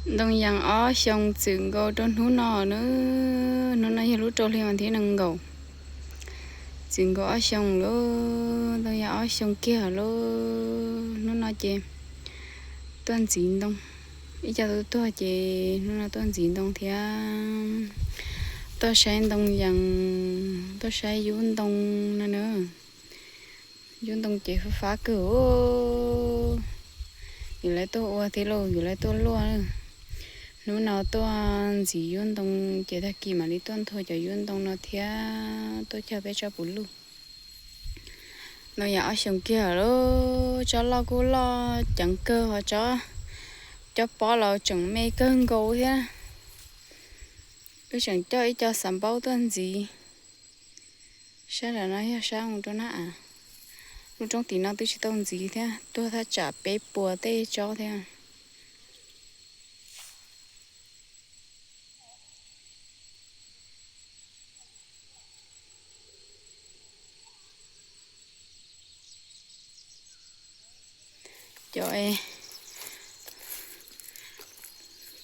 Ntoo yas ob xyoos txwm nkaus rau hnub no na. Hnub no yog lub rau hli vas thib nees nkaum, txwm nkaus ob xyoos lawm, ntoo yas ob xyoos kiag lawm. Hnub no ces tuaj ntxiv ntoo, ib co tuaj tuag ces hnub no tuaj ntxiv ntoo thiab. Tuaj saib ntoo yas, tuaj saib yub ntoo no na. Yub ntoo ces fab fab kawg. Yus lawv tuaj ua thiab lauj, yus lawv tuaj luaj. Hnub no tuaj ntxiv yub ntoo ces tag kis mam li tuaj nthua cov yub ntoo no thiab tuaj cog peb tsob puv luj. Ntoo yas ob xyoos kiag lawm, tsob loj kuj loj ceev kawg, ho tsob, cov pob los tseem me kawg nkaus thiab. Wb tseem coj ib co xav npaub tuaj ntxiv. Sab nram no yog sab mus rau Nab Av. Lub roob tim no twb tsis tau ntxiv thiab, tuag thaj tsam peb puas tej tsob thiab. Cov,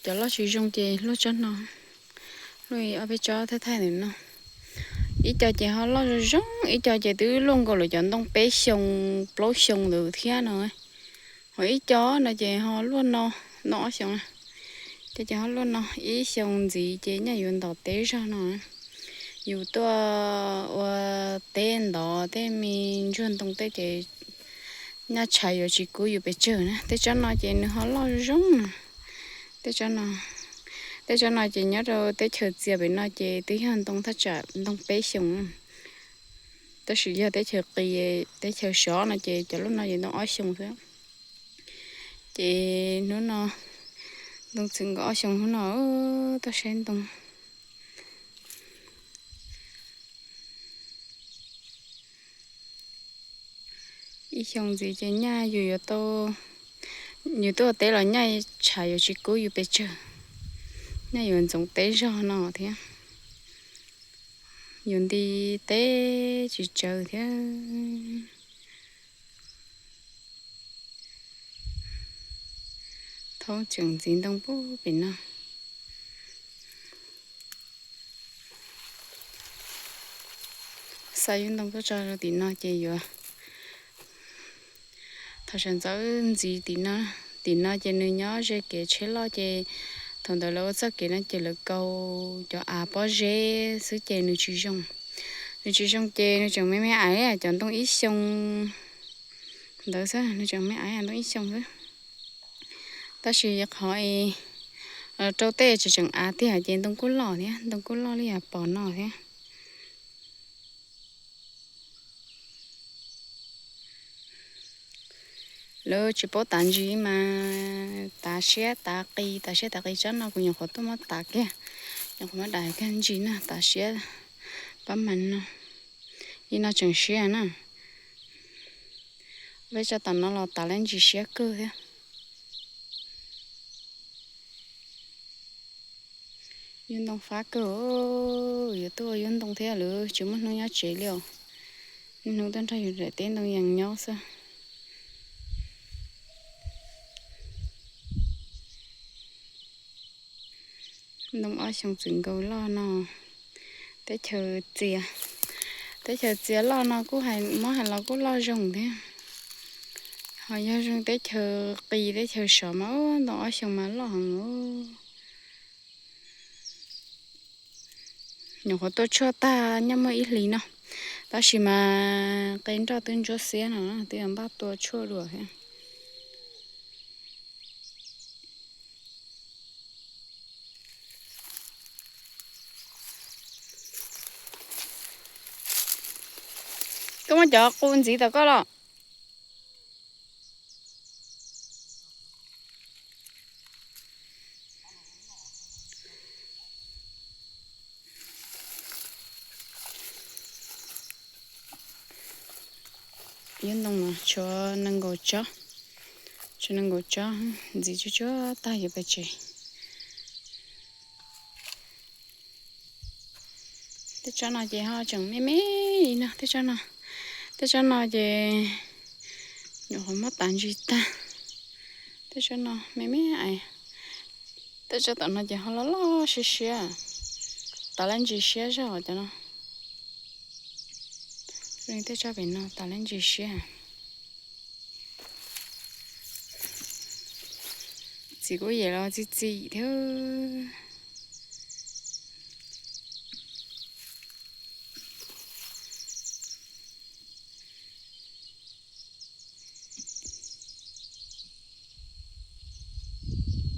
cov loj tsis zoo ces luaj tsob no, luaj ob peb tsob thaij thaij ntawm no. Ib co ces ho loj zoo zoo, ib co ces twb luaj nkaus lawm cov ntoo peb xyoo plaub xyoo ntawd thiab no. Ho ib co no ces ho luaj no, ntoo ob xyoos, co ces ho luaj no, ib xyoos ntxiv ces nyaj yuav ntov teb zog no. Yus tuaj ua teb ntov tej me ntsuag ntoo tej ces nyaj tshav yuav tsis kub yus pes tsawg na. Tej tsob no ces nws ho loj zoo zoo no. Tej tsob no, tej tsob no ces nyob rau teb chaws txias pem no ces twb yog ntoo thaj tsam ntoo peb xyoos, tab sis yog teb chaws qis, teb chaws sov no ces cov lub no ces ntoo ob xyoos xwb. Ces hnub no ntoo txwm nkaus ob xyoos hnub no tuaj saib ntoo. Ib xyoos ntxiv ces nyaj yus yuav tau, yus tuaj teb los nyaj tshav yuav tsis kub yus pes tsawg, nyaj yuav ntxoov teb zog no thiab. Yus nti teb tsis tsawg thiab. Thaub tseem ntxiv ntoo pub pem no. Xa yub ntoo tuaj tso rau tim no ces yuav, thaum sawv ntxov ntxiv tim no, tim no ces nws nyob ze kev tsheb loj ces thaum ntawd lawv ua txoj kev no ces lawv kaus cov av pob zeb xwb ces nws tsis zoo. Nws tsis zoo ces nws tseem me me aiv cov ntoo ib xyoos ntawd xwb, nws tseem me aiv ntoo ib xyoos xwb. Tab sis qhov rau tej tseem tseem av tiag ces ntoo kuj loj thiab, ntoo kuj loj li yam pom no thiab. Lawv tsis paub tav ntsis mas tav siab tav qis, tav siab tav qis. Tsob no kuv nyuam qhuav tuaj muab tav kiag, nyuam qhuav muab dam kiag ntsis na, tav siab pab mas no, li no tseem siab na. Peb tsob tom no los tav lawv ntsis siab kawg thiab. Yub ntoo fab kawg, yuav tuaj ua yub ntoo thiab lawv tsis muaj hnub nyob tsev li os. Niaj hnub tuaj nrog yus daim teb ntoo yees nyob xwb. Ntoo ob xyoos txwm nkaus loj no, teb chaws txias, teb chaws txias loj no kuj hais, muab hais los kuj loj zoo thiab. Ho yog zoo teb chaws qis teb chaws sov mas ntoo ob xyoos mas loj heev. Nyuam qhuav tua tshuaj tag nyob muaj ib hlis no, tab sis mas qe nroj twb ntsuab xiab no, twb yuav npaj tua tshuaj dua thiab. Koj muab cov qus ntxiv tom koj los. Yub ntoo no tshuav nees nkaum tsob, tshuav nees nkaum tsob ntxiv tsuag tsuag tag yuav pais tsev. Tej tsob no ces ho tseem me me li no, tej tsob no, tej tsob no ces nyuam qhuav muab tav ntsis tag. Tej tsob no me me aiv, Tej tsob tom no ces ho loj loj siab siab. Tas lab ntsis siab zog cov no. Tej tsob pem no tas lab ntsis siab. Txiv kuj yem los txi txim thiab.